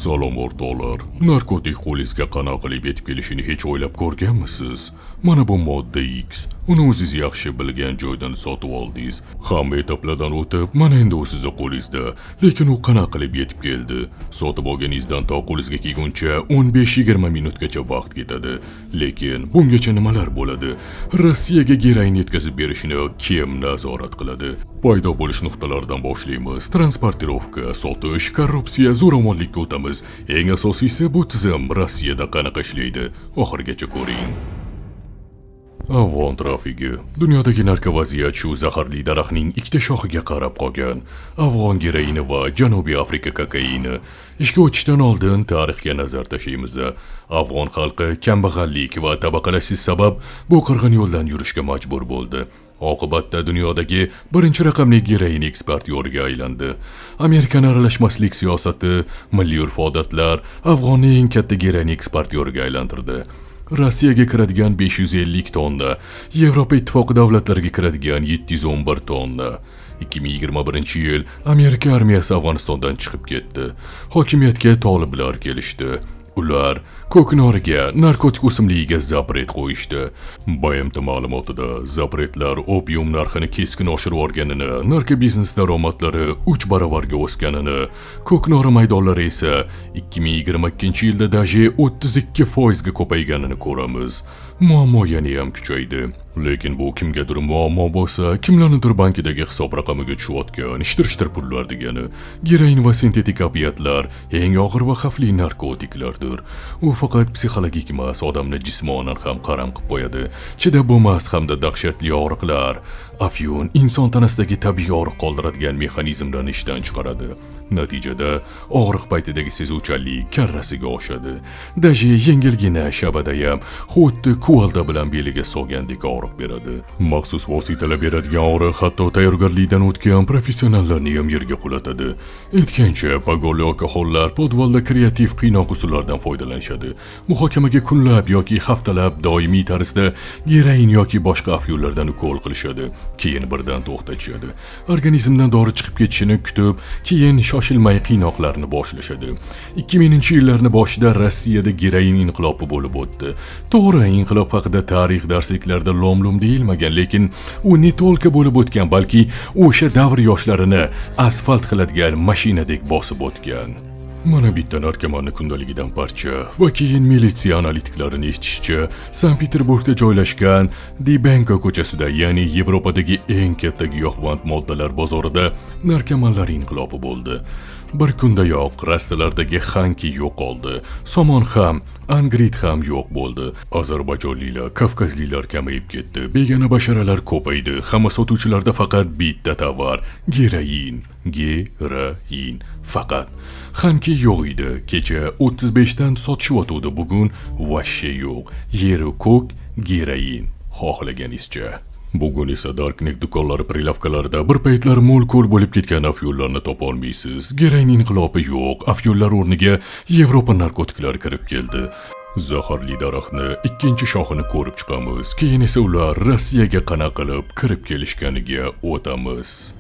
Salom, o'rtoqlar. Narkotik qo'lingizga qanaqa qilib yetib kelishini hech o'ylab ko'rganmisiz? Mana bu modda X. Uni o'zingiz yaxshi bilgan joydan sotib oldingiz. Hamma etaplardan o'tib, mana endi u sizni qo'lingizda. Lekin u qanaqa qilib yetib keldi? Sotib olganingizdan to qo'lingizga kelguncha 15-20 minutgacha vaqt ketadi. Lekin bungacha nimalar bo'ladi? Rossiyaga geroin yetkazib berishini kim nazorat qiladi? Paydo bo'lish nuqtalaridan boshlaymiz. Транспортировка, sotish, korrupsiya, zo'ravonlikka o'tamiz. Eng asosiysi, bu tizim Rossiyada qanaqa ishlaydi? Oxirigacha ko'ring. Afg'on trafigi. Dunyodagi narkovaziyat shu zaharli daraxtning ikkita shoxiga qarab qolgan. Afg'on geroini va Janubiy Afrika kokaini. Ishga o'tishdan oldin tarixga nazar tashlaymiz. Afg'on xalqi kambag'allik va tabaqalashish sabab bu qirg'in yo'ldan yurishga majbur bo'ldi. Oqibatda dunyodagi birinchi raqamli geroin eksportyoriga aylandi. Amerikani aralashmaslik siyosati, milliy urf-odatlar Afg'onni eng katta geroin eksportyoriga aylantirdi. Rossiyaga kiradigan 550 tonna, Yevropa Ittifoqi davlatlariga kiradigan 711 tonna. 2021-yil Amerika armiyasi Afg'onistondan chiqib ketdi. Hokimiyatga toliblar kelishdi. Ular ko'knoriga, narkotik o'simligiga запрет qo'yishdi. BMT ma'lumotida запрет lar opium narxini keskin oshirib yuborganini, narkobiznes daromadlari 3 baravarga o'sganini, ko'knori maydonlari esa 2022-yilda даже 32% ga ko'payganini ko'ramiz. Muammo yana ham kuchaydi. Lekin bu kimgadir muammo bo'lsa, kimlarnidir bankidagi hisob raqamiga tushayotgan shitir-shitir pullar degani. Geroin va sintetik opiatlar eng og'ir va xavfli narkotiklardir. U faqat psixologik emas, odamni jismonan ham qaram qilib qo'yadi. Chidab bo'lmas hamda dahshatli og'riqlar. Afyun inson tanasidagi tabiiy og'riq qoldiradigan mexanizmlarni ishdan chiqaradi. Natijada og'riq paytidagi sezuvchanlik karrasiga oshadi. Даже yengilgina shabada ham xuddi kuvalda bilan beliga solgandek og'riq beradi. Maxsus vositalar beradigan og'riq hatto tayyorgarlikdan o'tgan professionallarni ham yerga qulatadi. Aytgancha, pogonli alkohollar podvalda kreativ qiynoq usullaridan foydalanishadi. Muhokamaga kunlab yoki haftalab doimiy tarzda geroin yoki boshqa afyunlardan ukol qilishadi. Keyin birdan to'xtatishadi. Organizmdan dori chiqib ketishini kutib, keyin shoshilmay qiynoqlarni boshlashadi. 2000-yillarning boshida Rossiyada geroin inqilobi bo'lib o'tdi. To'g'ri, inqilob haqida tarix darsliklarida lom-lum deyilmagan, lekin u не только bo'lib o'tgan, balki o'sha davr yoshlarini asfalt qiladigan mashinadek bosib o'tgan. Mana bitta narkomanni kundaligidan parcha va keyin militsiya analitiklarini eshitishicha, Sankt-Peterburgda joylashgan Dybenko ko'chasida, ya'ni Yevropadagi eng katta giyohvand moddalar bozorida narkomanlar inqilobi bo'ldi. Bir kundayoq rastalardagi xanki yo'qoldi. Somon ham, angrit ham yo'q bo'ldi. Ozarbayjonliklar, kavkazliklar kamayib ketdi. Begona basharalar ko'paydi. Hamma sotuvchilarda faqat bitta tovar: geroin, geroin faqat. Xanki yo'q edi. Kecha 35 dan sotishyotgandi, bugun вообще yo'q. Yeru ko'k geroin. Xohlaganingizcha. Bugun esa Darknet do'konlari прилавка larida bir paytlar mo'l-ko'l bo'lib ketgan afyunlarni topolmaysiz. Geroin inqilobi yo'q, afyunlar o'rniga Yevropa narkotiklari kirib keldi. Zaharli daraxtni ikkinchi shoxini ko'rib chiqamiz. Keyin esa ular Rossiyaga qanaqa qilib kirib kelishganiga o'tamiz.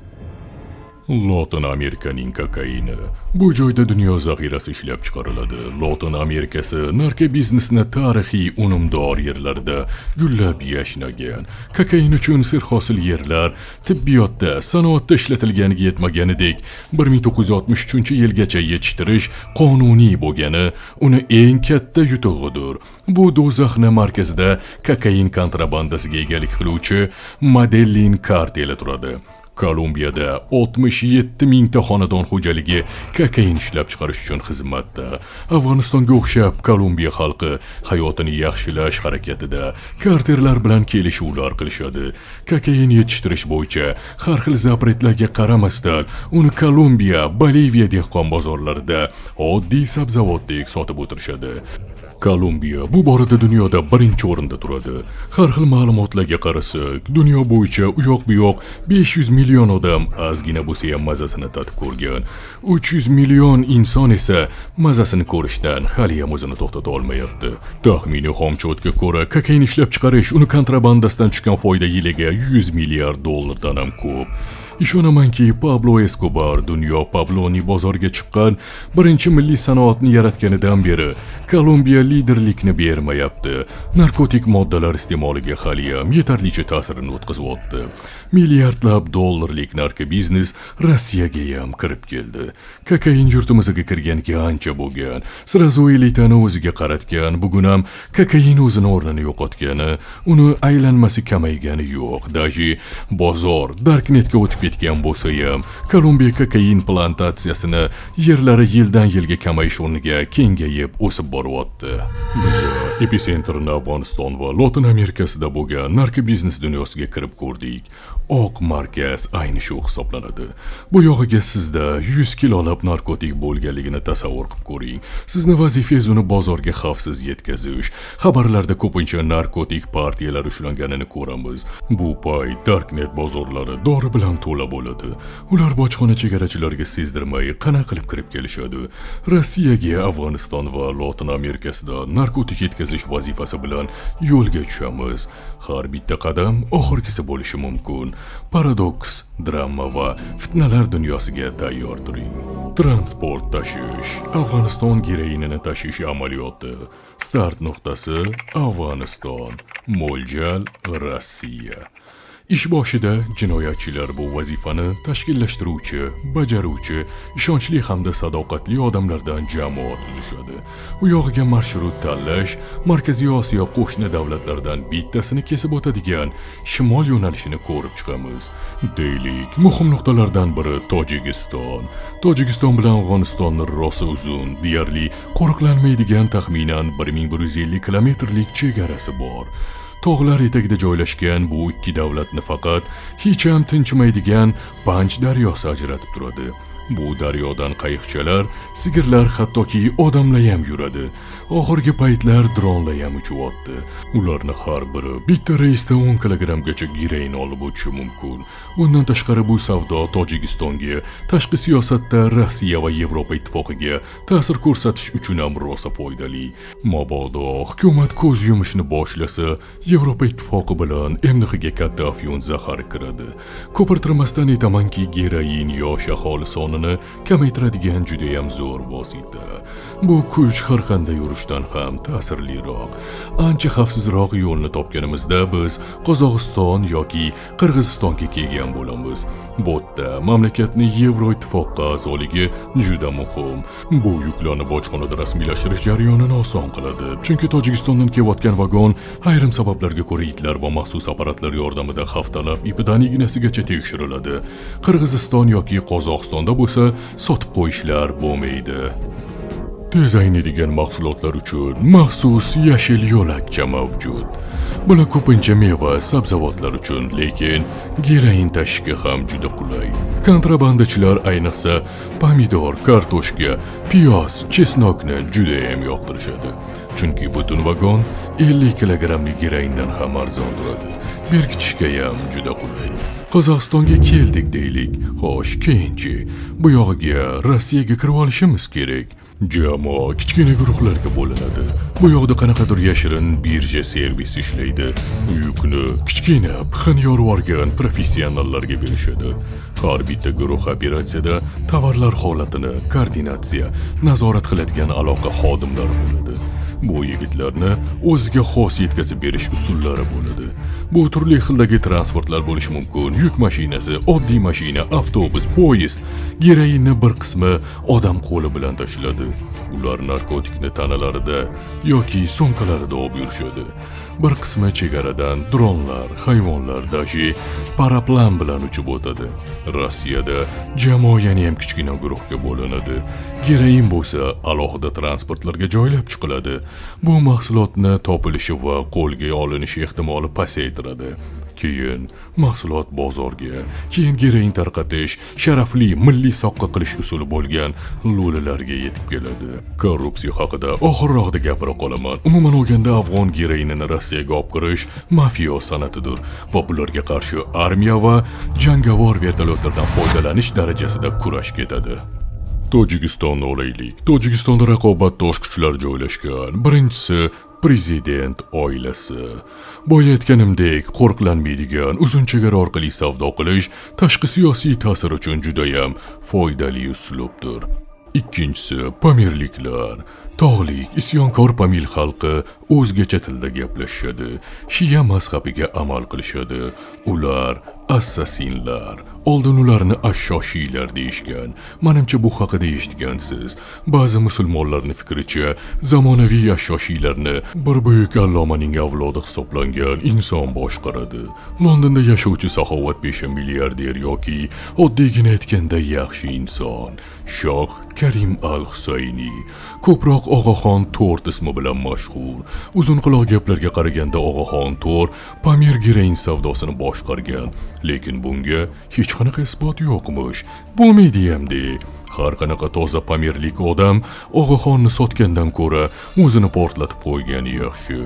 Lotin Amerikaning kokaini. Bu joyda dunyo zaxirasi ishlab chiqariladi. Lotin Amerikasi narkobiznesni tarixiy unumdor yerlarida gullab yashnagan. Kokain uchun serhosil yerlar tibbiyotda, sanoatda ishlatilganiga yetmaganidek, 1963-yilgacha yetishtirish qonuniy bo'lgani uni eng katta yutug'idir. Bu do'zaxni markazida kokain kontrabandasiga egalik qiluvchi Medellin karteli turadi. Kolumbiyada 67 mingta xonadon xo'jaligi kokain ishlab chiqarish uchun xizmatda. Afg'onistonga o'xshab Kolumbiya xalqi hayotini yaxshilash harakatida kartellar bilan kelishuvlar qilishadi. Kokain yetishtirish bo'yicha har xil запрет larga qaramasdan, uni Kolumbiya, Boliviya dehqon bozorlarida oddiy sabzavotdek sotib o'tirishadi. Kolumbiya bu borada dunyoda birinchi o'rinda turadi. Har xil ma'lumotlarga qarasak, dunyo bo'yicha u yoq bu yoq 500 million odam ozgina bo'lsa ham mazasini tatib ko'rgan. 300 million inson esa mazasini ko'rishdan hali ham o'zini to'xtata olmayapti. Taxminiy xomcho'tga ko'ra, kokain ishlab chiqarish, uni kontrabandasidan tushgan foyda yiliga 100 milliard dollardan ham ko'p. Ishonamanki, Pablo Eskobar dunyo Pabloni bozorga chiqqan birinchi milliy sanoatni yaratganidan beri Kolumbiya liderlikni bermayapti. Narkotik moddalar iste'moliga haliyam yetarlicha ta'sirini o'tkazyapti. Milliardlab dollarlik narkobiznes Rossiyaga ham kirib keldi. Kokain yurtimizga kirganiga ancha bo'lgan. Сразу elitani o'ziga qaratgan. Bugun ham kokain o'zini o'rnini yo'qotgani, uni aylanmasi kamaygani yo'q. Даже bozor darknetga o'tib ketgan bo'lsa ham, Kolumbiya kokain plantatsiyasini yerlari yildan yilga kamayish o'rniga kengayib o'sib boryapti. Biz epitsentrini Afg'oniston va Lotin Amerikasida bo'lgan narkobiznes dunyosiga kirib ko'rdik. Oq markaz ayni shu hisoblanadi. Bu yog'iga sizda 100 kilolab narkotik bo'lganligini tasavvur qilib ko'ring. Sizni vazifangiz uni bozorga xavfsiz yetkazish. Xabarlarda ko'pincha narkotik partiyalar ushlanganini ko'ramiz. Bu payt darknet bozorlari dori bilan to'la bo'ladi. Ular bojxona chegarachilariga sezdirmay qana qilib kirib kelishadi. Rossiyaga Afg'oniston va Lotin Amerikasida narkotik yetkazish vazifasi bilan yo'lga tushamiz. Har bitta qadam oxirgisi bo'lishi mumkin. Paradoks, drama va fitnalar dunyosiga tayyor turing. Transport tashish, Afg'oniston geroinini tashish amaliyoti. Start nuqtasi Afg'oniston, mo'ljal Rossiya. Ish boshida jinoyatchilar bu vazifani tashkillashtiruvchi, bajaruvchi, ishonchli hamda sadoqatli odamlardan jamoa tuzishadi. U yog'iga marshrut tanlash Markaziy Osiyo qo'shni davlatlardan bittasini kesib o'tadigan shimol yo'nalishini ko'rib chiqamiz. Deylik, muhim nuqtalardan biri Tojikiston. Tojikiston bilan Afg'onistonni rosa uzun, deyarli qo'riqlanmaydigan taxminan 1150 kilometrlik chegarasi bor. Tog'lar etagida joylashgan bu ikki davlatni faqat hech ham tinchimaydigan Panj daryosi ajratib turadi. Bu daryodan qayiqchalar, sigirlar, hattoki odamlar ham yuradi. Oxirgi paytlar dronlar ham uchyapti. Ularni har biri bitta reysda 10 kilogrammgacha geroin olib o'tishi mumkin. Bundan tashqari bu savdo Tojikistonga tashqi siyosatda Rossiya va Yevropa Ittifoqiga ta'sir ko'rsatish uchun ham rosa foydali. Mabodo hukumat ko'z yumishni boshlasa, Yevropa Ittifoqi bilan MDHga katta afyun zahari kiradi. Ko'pirtirmasdan aytamanki, geroin yosh aholi sonini kamaytiradigan judayam zo'r vosita. Bu kuch har qanday urushdan ham ta'sirliroq. Ancha xavfsizroq yo'lni topganimizda biz Qozog'iston yoki Qirg'izistonga kelgan bo'lamiz. Bu yerda mamlakatni Yevroittifoqqa a'zoligi juda muhim. Bu yuklarni bojxonada rasmiylashtirish jarayonini oson qiladi. Chunki Tojikistondan kelayotgan vagon ayrim sabablarga ko'ra itlar va maxsus apparatlar yordamida haftalab ipidan ignasigacha tekshiriladi. Qirg'iziston yoki Qozog'istonda bo'lsa sotib qo'yishlar bo'lmaydi. Tez ayniydigan mahsulotlar uchun maxsus yashil yo'lakcha mavjud. Bular ko'pincha meva, sabzavotlar uchun, lekin geroin tashishga ham juda qulay. Kontrabandachilar ayniqsa pomidor, kartoshka, piyoz, чеснок ni judayam yoqtirishadi. Chunki butun vagon 50 kilogrammlik geroindan ham arzon turadi. Berkitishga ham juda qulay. Qozog'istonga keldik deylik. Xo'sh, keyinchi? Bu yog'iga Rossiyaga kirib olishimiz kerak. Jamoa kichkina guruhlarga bo'linadi. Bu yoqda qanaqadir yashirin birja servis ishlaydi. Yukni kichkina pixan yorib yuborgan professionallarga berishadi. Har bitta guruh operatsiyada tovarlar holatini koordinatsiya, nazorat qiladigan aloqa xodimlari bo'ladi. Bu yigitlarni o'ziga xos yetkazib berish usullari bo'ladi. Bu turli xildagi transportlar bo'lishi mumkin. Yuk mashinasi, oddiy mashina, avtobus, poyezd. Geroinni bir qismi odam qo'li bilan tashiladi. Ular narkotikni tanalarida yoki sumkalarida olib yurishadi. Bir qismi chegaradan dronlar, hayvonlar, даже paraplan bilan uchib o'tadi. Rossiyada jamoa yana ham kichkina guruhga bo'linadi. Geroin bo'lsa alohida transportlarga joylab chiqiladi. Bu mahsulotni topilishi va qo'lga olinishi ehtimoli pasaytiradi. Keyin mahsulot bozorga, keyin geroin tarqatish, sharafli milliy soqqa qilish usuli bo'lgan lo'lilarga yetib keladi. Korrupsiya haqida oxirroqda gapira qolaman. Umuman olganda afg'on geroinini Rossiyaga olib kirish mafiya san'atidir va bularga qarshi armiya va jangovar vertolyotlardan foydalanish darajasida kurash ketadi. Tojikistonni olaylik. Tojikistonda raqobatdosh kuchlar joylashgan. Birinchisi Prezident oilasi. Boya aytganimdek, qo'riqlanmaydigan uzun chegara orqali savdo qilish tashqi siyosiy ta'sir uchun judayam foydali uslubdir. Ikkinchisi, pamirliklar. Tog'lik, isyonkor Pamir xalqi o'zgacha tilda gaplashishadi, shia mazhabiga amal qilishadi. Ular assasinlar. Oldin ularni ashshoshiylar deyishgan. Manimcha, bu haqida eshitgansiz. Ba'zi musulmonlarning fikricha, zamonaviy ashshoshiylarni bir buyuk allomaning avlodi hisoblangan inson boshqaradi. Londonda yashovchi saxovatpesha milliarder yoki oddiygina aytganda yaxshi inson Shoh Karim al-Husayni, ko'proq Og'axon To'rt ismi bilan mashhur. Uzun quloq gaplarga qaraganda, Og'axon To'rt Pamir geroin savdosini boshqargan, lekin bunga hech qanaqa isbot yo'qmish. Bo'lmaydi-ham-de. Har qanaqa toza pamirlik odam Og'axonni sotgandan ko'ra o'zini portlatib qo'ygani yaxshi.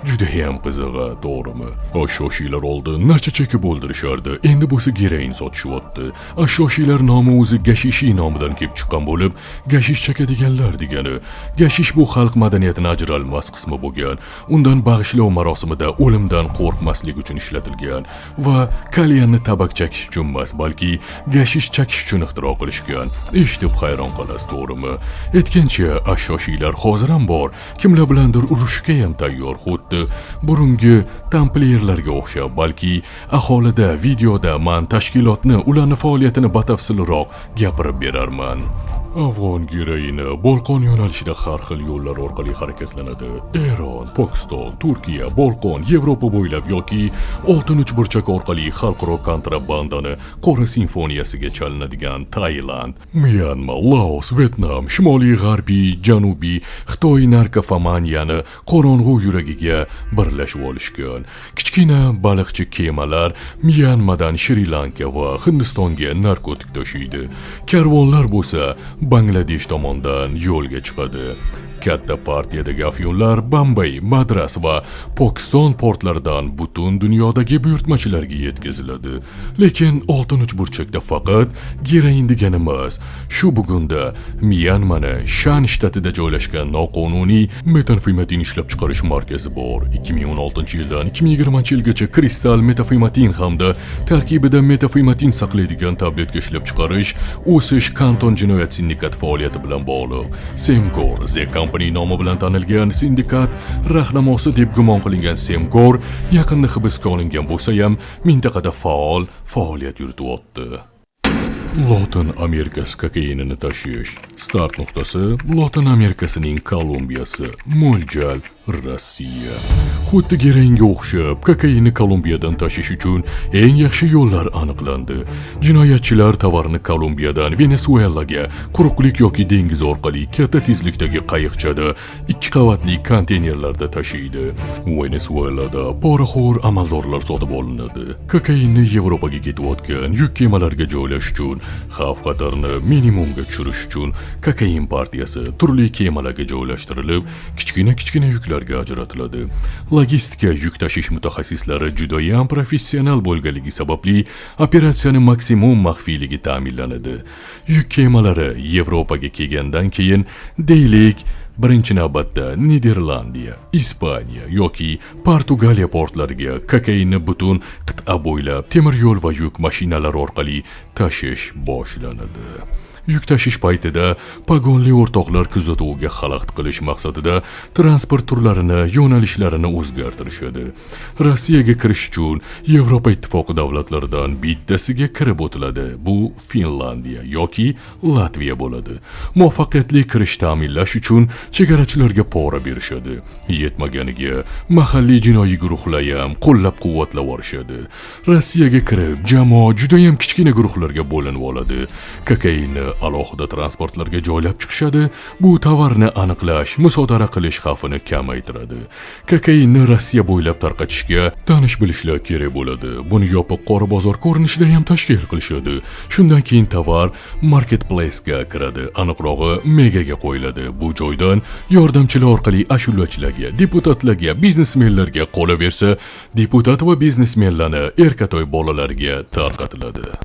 Judayam qizig'i, to'g'rimi? Ashyoshiylar oldin nasha chekib o'ldirishardi, endi bo'lsa geroin sotishyapti. Ashyoshiylar nomi o'zi gashishi nomidan kelib chiqqan bo'lib, gashish chekadiganlar degani. Gashish bu xalq madaniyatining ajralmas qismi bo'lgan. Undan bag'ishlov marosimida o'limdan qo'rqmaslik uchun ishlatilgan va kalyanni tabak chekish uchun emas, balki gashish chekish uchun ixtiro qilishgan. Eshitib hayron qolasiz, to'g'rimi? Aytgancha, ashyoshiylar hozir ham bor. Kimlar bilandir urushga ham tayyor, xuddi burungi tampliyerlarga o'xshab, balki aholida videoda man tashkilotni, ularni faoliyatini batafsilroq gapirib berarman. Afg'on geroini Bolqon yo'nalishida har xil yo'llar orqali harakatlanadi. Eron, Pokiston, Turkiya, Bolqon, Yevropa bo'ylab yoki Oltin uchburchak orqali xalqaro kontrabandani qora simfoniyasiga chalinadigan Tailand, Myanma, Laos, Vyetnam, Shimoliy, G'arbiy, Janubiy Xitoy narkofomaniyani qorong'u yuragiga birlashib olishgan. Kichkina baliqchi kemalar Myanmadan Shri Lanka va Hindistonga narkotik tashiydi. Karvonlar bo'lsa Bangladesh tomondan yo'lga chiqadi. Katta partiyadagi afyonlar Bombay, Madras va Pokiston portlaridan butun dunyodagi buyurtmachilarga yetkaziladi. Lekin oltin uchburchakda faqat geroin degani emas. Shu bugunda Myanmani Shan shtatida joylashgan noqonuniy metamfetamin ishlab chiqarish markazi bor. 2016-yildan 2020-yilgacha kristal metamfetamin hamda tarkibida metamfetamin saqlaydigan tabletka ishlab chiqarish o'sish Kanton jinoyat sindikati faoliyati bilan bog'liq. Semgor The Company nomi bilan tanilgan sindikat rahnamosi deb gumon qilingan Semgor yaqinda hibsga olingan bo'lsa ham, mintaqada faol faoliyat yurityapti. Lotin Amerikasi kokainini tashish. Start nuqtasi Lotin Amerikasining Kolumbiyasi, mo'ljal Rossiya. Xuddi geroinga o'xshab, kokainni Kolumbiyadan tashish uchun eng yaxshi yo'llar aniqlandi. Jinoyatchilar tovarni Kolumbiyadan Venesuelaga quruqlik yoki dengiz orqali katta tezlikdagi qayiqchada ikki qavatli konteynerlarda tashiydi. Venesuelada poraxo'r amaldorlar sotib olinadi. Kokainni Yevropaga ketayotgan yuk kemalarga joylash uchun, xavf-xatarni minimumga tushirish uchun kokain partiyasi turli kemalarga joylashtirilib, kichkina-kichkina yuklarga ajratiladi. Logistika yuk tashish mutaxassislari judayam professional bo'lganligi sababli operatsiyani maksimum maxfiyligi ta'minlanadi. Yuk kemalari Yevropaga kelgandan keyin, deylik, birinchi navbatda Niderlandiya, Ispaniya yoki Portugaliya portlariga kokainni butun qit'a bo'ylab temir yo'l va yuk mashinalari orqali tashish boshlanadi. Yuk tashish paytida pogonli o'rtoqlar kuzatuvga xalaqit qilish maqsadida transport turlarini yo'nalishlarini o'zgartirishadi. Rossiyaga kirish uchun Yevropa Ittifoqi davlatlaridan bittasiga kirib o'tiladi. Bu Finlandiya yoki Latviya bo'ladi. Muvaffaqiyatli kirish ta'minlash uchun chegarachilarga pora berishadi. Yetmaganiga mahalliy jinoiy guruhlar ham qo'llab-quvvatlab borishadi. Rossiyaga kirib, jamoa juda ham kichkina guruhlarga bo'linib oladi. Kokainni alohida transportlarga joylab chiqishadi. Bu tovarni aniqlash, musodara qilish xavfini kamaytiradi. Kokainni Rossiya bo'ylab tarqatishga tanish bilishlar kerak bo'ladi. Buni yopiq qora bozor ko'rinishida ham tashkil qilishadi. Shundan keyin tovar marketplace'ga kiradi, aniqrog'i Megaga qo'yiladi. Bu joydan yordamchilar orqali ashulachilarga, deputatlarga, biznesmenlarga, qolaversa, deputat va biznesmenlarni erkatoy bolalariga tarqatiladi.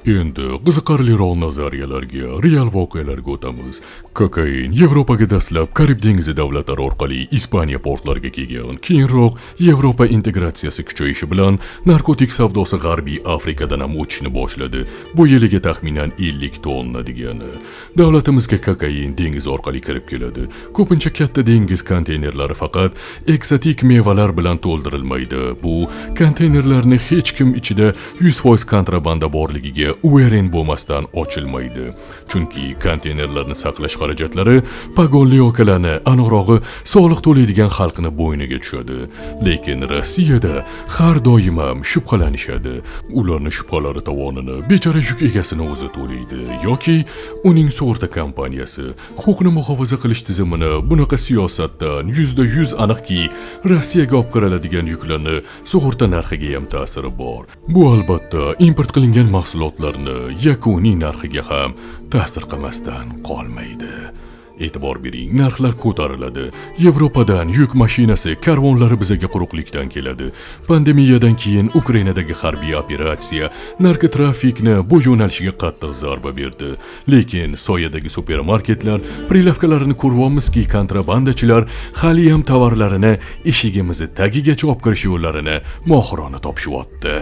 Endi qiziqarliroq nazariyalarga, real voqealarga o'tamiz. Kokain Yevropaga dastlab Karib dengizi davlatlari orqali Ispaniya portlariga kelgan. Keyinroq Yevropa integratsiyasi kuchayishi bilan narkotik savdosi G'arbiy Afrikadan ham o'tishni boshladi. Bu yiliga taxminan 50 tonna degani. Davlatimizga kokain dengiz orqali kirib keladi. Ko'pincha katta dengiz konteynerlari faqat ekzotik mevalar bilan to'ldirilmaydi. Bu konteynerlarni hech kim ichida 100% kontrabanda borligiga uverin bo'lmasdan ochilmaydi. Chunki konteynerlarni saqlash xarajatlari pagonli okalarni, aniqrog'i soliq to'laydigan xalqni bo'yniga tushadi. Lekin Rossiyada har doim ham shubhalanishadi. Ularning shubhalari tovonini bechora yuk egasini o'zi to'laydi yoki uning sug'urta kompaniyasi. Huquqni muhofaza qilish tizimini bunaqa siyosatdan 100% aniqki, Rossiyaga olib kiriladigan yuklarni sug'urta narxiga ham ta'siri bor. Bu albatta import qilingan mahsulotlarni yakuniy narxiga ham ta'sir qilmasdan qolmaydi. E'tibor bering, narxlar ko'tariladi. Yevropadan yuk mashinasi karvonlari bizaga quruqlikdan keladi. Pandemiyadan keyin Ukrainadagi harbiy operatsiya narkotrafikni bu yo'nalishiga qattiq zarba berdi. Lekin soyadagi supermarketlar prilavkalarini ko'ryapmizki, kontrabandachilar hali ham tovarlarini eshigimizni tagigacha olib kirish yo'llarini mohirona topishyapti.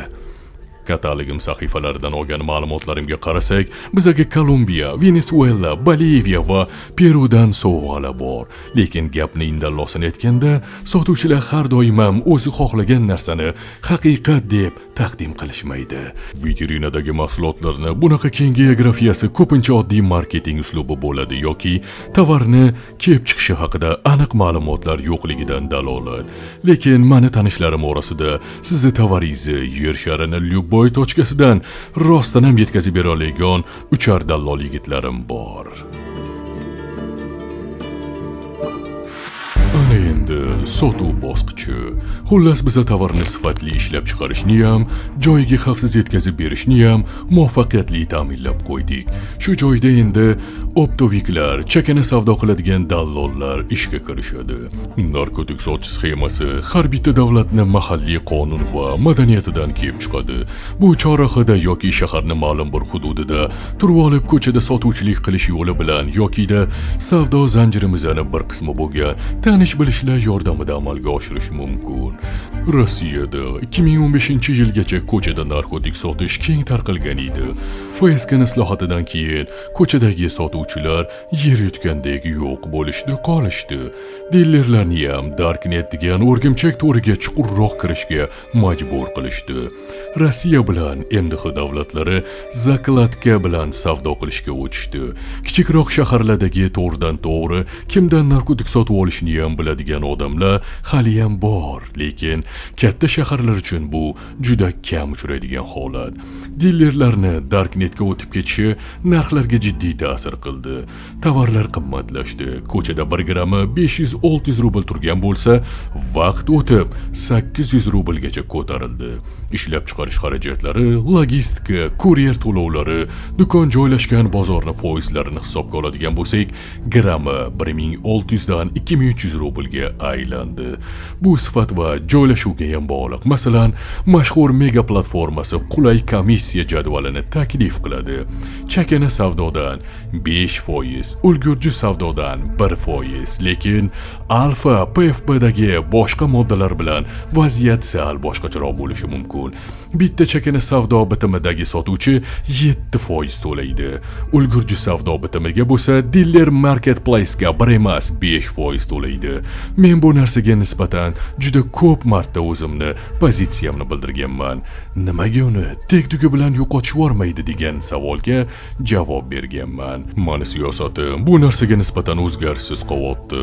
Katalogim sahifalaridan olgan ma'lumotlarimga qarasak, bizaga Kolumbiya, Venesuela, Boliviya va Perudan sovg'alar bor. Lekin gapni indallosini aytganda, sotuvchilar har doim ham o'zi xohlagan narsani haqiqat deb taqdim qilishmaydi. Vitrinadagi mahsulotlarni bunaqa keng geografiyasi ko'pincha oddiy marketing uslubi bo'ladi yoki tovarni kelib chiqishi haqida aniq ma'lumotlar yo'qligidan dalolat. Lekin meni tanishlarim orasida sizni tovaringizni yer sharini boy tochkasidan rostdan ham yetkazib bera oladigan uchar dallol yigitlarim bor. Ana endi sotuv bosqichi. Xullas, biza tovarni sifatli ishlab chiqarishni ham, joyiga xavfsiz yetkazib berishni ham muvaffaqiyatli ta'minlab qo'ydik. Shu joyda endi optoviklar, chakana savdo qiladigan dallollar ishga kirishadi. Narkotik sotish sxemasi har bitta davlatni mahalliy qonun va madaniyatidan kelib chiqadi. Bu chorrahada yoki shaharning ma'lum bir hududida turib olib ko'chada sotuvchilik qilish yo'li bilan yokida savdo zanjirimizning bir qismi bo'lgan tanish bilishlar yordamida amalga oshirish mumkin. Rossiyada 2015-yilgacha ko'chada narkotik sotish keng tarqalgan edi. FSK islohotidan keyin ko'chadagi sotuvchilar yer yutgandek yo'q bo'lishdi, qolishdi. Dillerlarni ham darknet degan o'rgimchak to'riga chuqurroq kirishga majbur qilishdi. Rossiya bilan MDH davlatlari zakladka bilan savdo qilishga o'tishdi. Kichikroq shaharlardagi to'g'ridan to'g'ri kimdan narkotik sotib olishni ham biladigan odamlar hali ham bor, lekin katta shaharlar uchun bu juda kam uchraydigan holat. Dillerlarni darknetga o'tib ketishi narxlarga jiddiy ta'sir qildi. Tovarlar qimmatlashdi. Ko'chada 1 grammi 500-600 rubl turgan bo'lsa, vaqt o'tib 800 rublgacha ko'tarildi. Ishlab chiqarish xarajatlari, logistika, kuryer to'lovlari, do'kon joylashgan bozorni foizlarini hisobga oladigan bo'lsak, grammi 1600 dan 2300 rublga aylandi. Bu sifat va joylashuvga ham bog'liq. Masalan, mashhur mega platformasi qulay komissiya jadvalini taklif qiladi. Chakana savdodan 5%, ulgurji savdodan 1%, lekin alfa PFBdagi boshqa moddalar bilan vaziyat sal boshqacharoq bo'lishi mumkin. Bitta chakana savdo bitimidagi sotuvchi 7% to'laydi. Ulgurji savdo bitimiga bo'lsa diller marketplace'ga 1 emas 5% to'laydi. Men bu narsaga nisbatan juda ko'p marta o'zimni pozitsiyamni bildirganman. Nimaga uni tek-tugi bilan yo'qotib yubormaydi degan savolga javob berganman. Mani siyosatim bu narsaga nisbatan o'zgarishsiz qolyapti.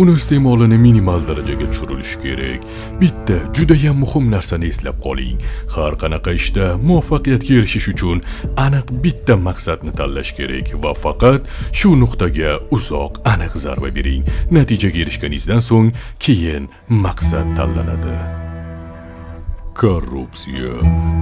Uni iste'molini minimal darajaga tushirilishi kerak. Bitta juda ham muhim narsani eslab qoling. Har qanaqa ishda muvaffaqiyatga erishish uchun aniq bitta maqsadni tanlash kerak va faqat shu nuqtaga uzoq aniq zarba bering. Natijaga erishganingizdan so'ng keyin maqsad tanlanadi. Korrupsiya,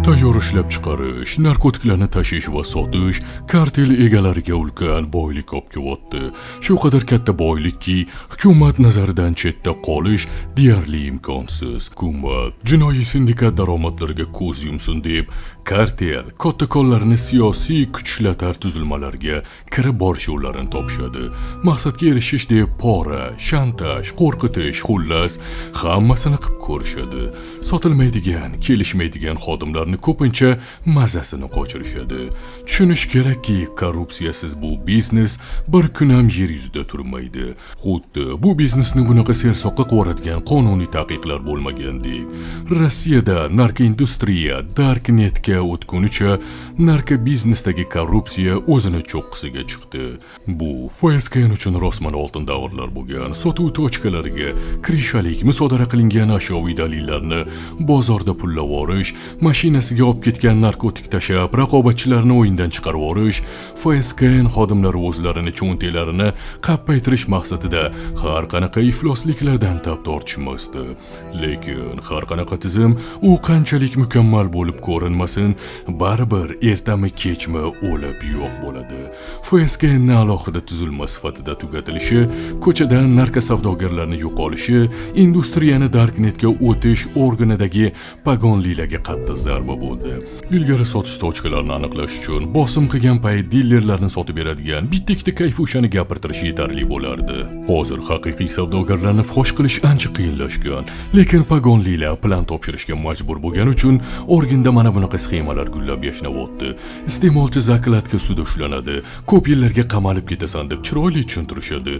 tayyor ishlab chiqarish, narkotiklarni tashish va sotish kartel egalariga ulkan boylik olib kelyapti. Shu qadar katta boylikki, hukumat nazaridan chetda qolish deyarli imkonsiz. Hukumat jinoiy sindikat daromadlariga ko'z yumsin deb Kartel kattakonlarni siyosiy kuchlatar tuzilmalarga kirib borish yo'llarini topishadi. Maqsadga erishish deb pora, shantaj, qo'rqitish, xullas, hammasini qilib ko'rishadi. Sotilmaydigan, kelishmaydigan xodimlarni ko'pincha mazasini qochirishadi. Tushunish kerakki, korrupsiyasiz bu biznes bir kun ham yer yuzida turmaydi. Xuddi bu biznesni bunaqa sersoqqa qilib qonuniy taqiqlar bo'lmagandek. Rossiyada narkoindustriya darknetga o'tgunicha narkobiznesdagi korrupsiya o'zini cho'qqisiga chiqdi. Bu FSKN uchun rosman oltin davrlar bo'lgan. Sotuv tochkalariga krishalik musodara qilingan ashyoviy dalillarni bozorda pullab yuborish, mashinasiga olib ketgan narkotik tashlab, raqobatchilarni o'yindan chiqarib yuborish, FSKN xodimlari o'zlarini cho'ntaklarini qappaytirish maqsadida har qanaqa iflosliklardan tap tortishmasdi. Lekin har qanaqa tizim, u qanchalik mukammal bo'lib ko'rinmasin, baribir ertami kechmi o'lib yo'q bo'ladi. FSKNni alohida tuzilma sifatida tugatilishi, ko'chadan narkosavdogarlarni yo'qolishi, industriyani darknetga o'tish organidagi pagonlilarga qattiq zarba bo'ldi. Ilgari sotish tochkalarini aniqlash uchun bosim qilgan payt dilerlarni sotib beradigan bitta-ikkita kayfushani gapirtirish yetarli bo'lardi. Hozir haqiqiy savdogarlarni fosh qilish ancha qiyinlashgan, lekin pagonlilar plan topshirishga majbur bo'lgani uchun organda mana bunaqa sxemalar gullab yashnayapti. Iste'molchi закладка ustida ushlanadi, ko'p yillarga qamalib ketasan deb chiroyli tushuntirishadi.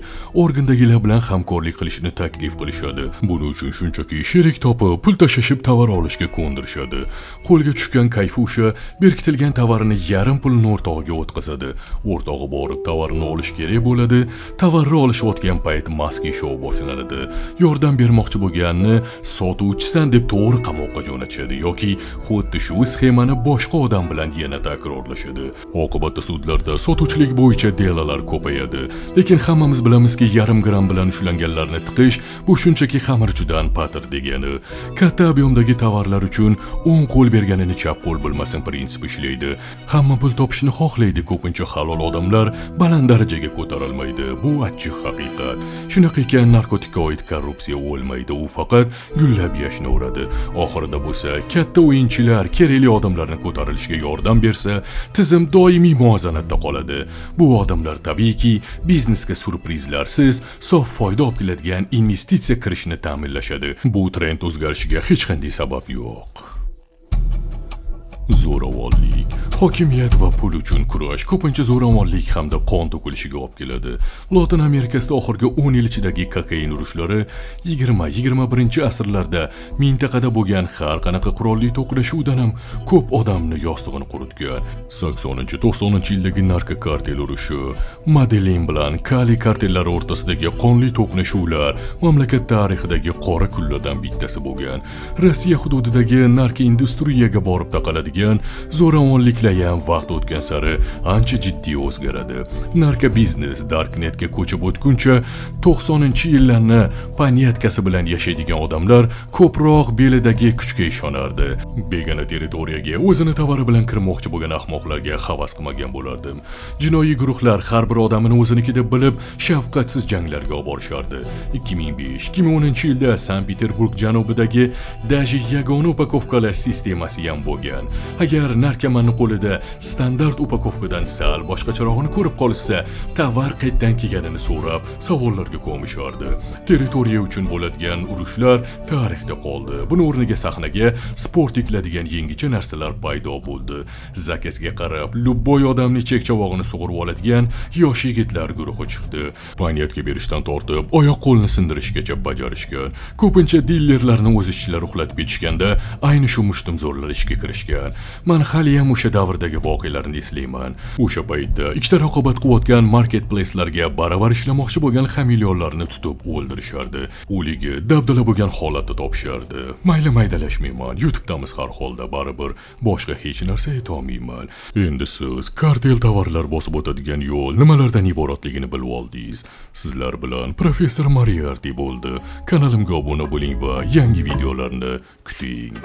Organdagilar bilan hamkorlik qilishni taklif qilishadi. Buning uchun shunchaki sherik topib, pul tashlashib tovar olishga ko'ndirishadi. Qo'lga tushgan kayfusha berkitilgan tovarini yarim pulini o'rtog'iga o'tkazadi. O'rtog'i borib tovarini olish kerak bo'ladi. Tovarni olishayotgan payt maski shou boshlanadi. Yordam bermoqchi bo'lganni sotuvchisan deb to'g'ri qamoqqa jo'natishadi yoki xuddi shu sxemani boshqa odam bilan yana takrorlashadi. Oqibatda sudlarda sotuvchilik bo'yicha дела lar ko'payadi. Lekin hammamiz bilamizki, yarim gramm bilan ushlanganlarni tiqish bu shunchaki xamirchudan patir degani. Katta объем dagi tovarlar uchun o'ng qo'l berganini chap qo'l bilmasin prinsipi ishlaydi. Hamma pul topishni xohlaydi, ko'pincha halol odamlar baland darajaga ko'tarilmaydi. Bu achchiq haqiqat. Shunaqa ekan, narkotikka oid korrupsiya o'lmaydi, u faqat gullab yashnaveradi. Oxirida bo'lsa, katta o'yinchilar kerakli odamlarni ko'tarilishiga yordam bersa, tizim doimiy muvozanatda qoladi. Bu odamlar tabiiyki biznesga syurprizlarsiz sof foyda olib keladigan investitsiya kirishini ta'minlashadi. Bu trend o'zgarishiga hech qanday sabab yo'q. Zo'ravonlik, hokimiyat va pul uchun kurash ko'pincha zo'ravonlik hamda qon to'kilishiga olib keladi. Lotin Amerikasida oxirgi 10 yil ichidagi kokain urushlari 20-21 asrlarda mintaqada bo'lgan har qanaqa qurolli to'qnashuvdan ham ko'p odamni yostig'ini quritgan. 80-90 yildagi narkokartel urushi, Medellin bilan Kali kartellari o'rtasidagi qonli to'qnashuvlar mamlakat tarixidagi qora kunlardan bittasi bo'lgan. Rossiya hududidagi narkoindustriyaga borib taqaladigan zo'ravonliklar ham vaqt o'tgan sari ancha jiddiy o'zgaradi. Narkobiznes darknetga ko'chib o'tguncha 90-yillarni понятка si bilan yashaydigan odamlar ko'proq belidagi kuchga ishonardi. Begona territoriyaga o'zini tovari bilan kirmoqchi bo'lgan ahmoqlarga havas qilmagan bo'lardim. Jinoiy guruhlar har bir odamini o'ziniki deb bilib, shafqatsiz janglarga olib borishardi. 2005-2010 yilda Sankt-Peterburg janubidagi даже yagona упаковка lash sistemasi ham bo'lgan. Agar narkomanni qo'lida standart упаковка dan sal boshqacharog'ini ko'rib qolishsa, tovar qayerdan kelganini so'rab, savollarga ko'mishardi. Territoriya uchun bo'ladigan urushlar tarixda qoldi. Buni o'rniga sahnaga sport ekladigan yangicha narsalar paydo bo'ldi. Заказ ga qarab, любой odamni chek-chavog'ini sug'urib oladigan yosh yigitlar guruhi chiqdi. Понятка berishdan tortib, oyoq qo'lni sindirishgacha bajarishgan. Ko'pincha dilerlarni o'z ishchilari uxlatib ketishganda, ayni shu mushtumzo'rlar ishga kirishgan. Man haliyam o'sha davrdagi voqealarni eslayman. O'sha paytda ikkita raqobat qilayotgan marketplacelarga baravar ishlamoqchi bo'lgan xameleonlarni tutib o'ldirishardi. O'ligi dabdala bo'lgan holatda topishardi. Mayli, maydalashmayman. YouTube'damiz har holda, baribir boshqa hech narsa aytolmayman. Endi siz kartel tovarlar bosib o'tadigan yo'l nimalardan iboratligini bilib oldingiz. Sizlar bilan professor Moriarty bo'ldi. Kanalimga obuna bo'ling va yangi videolarni kuting.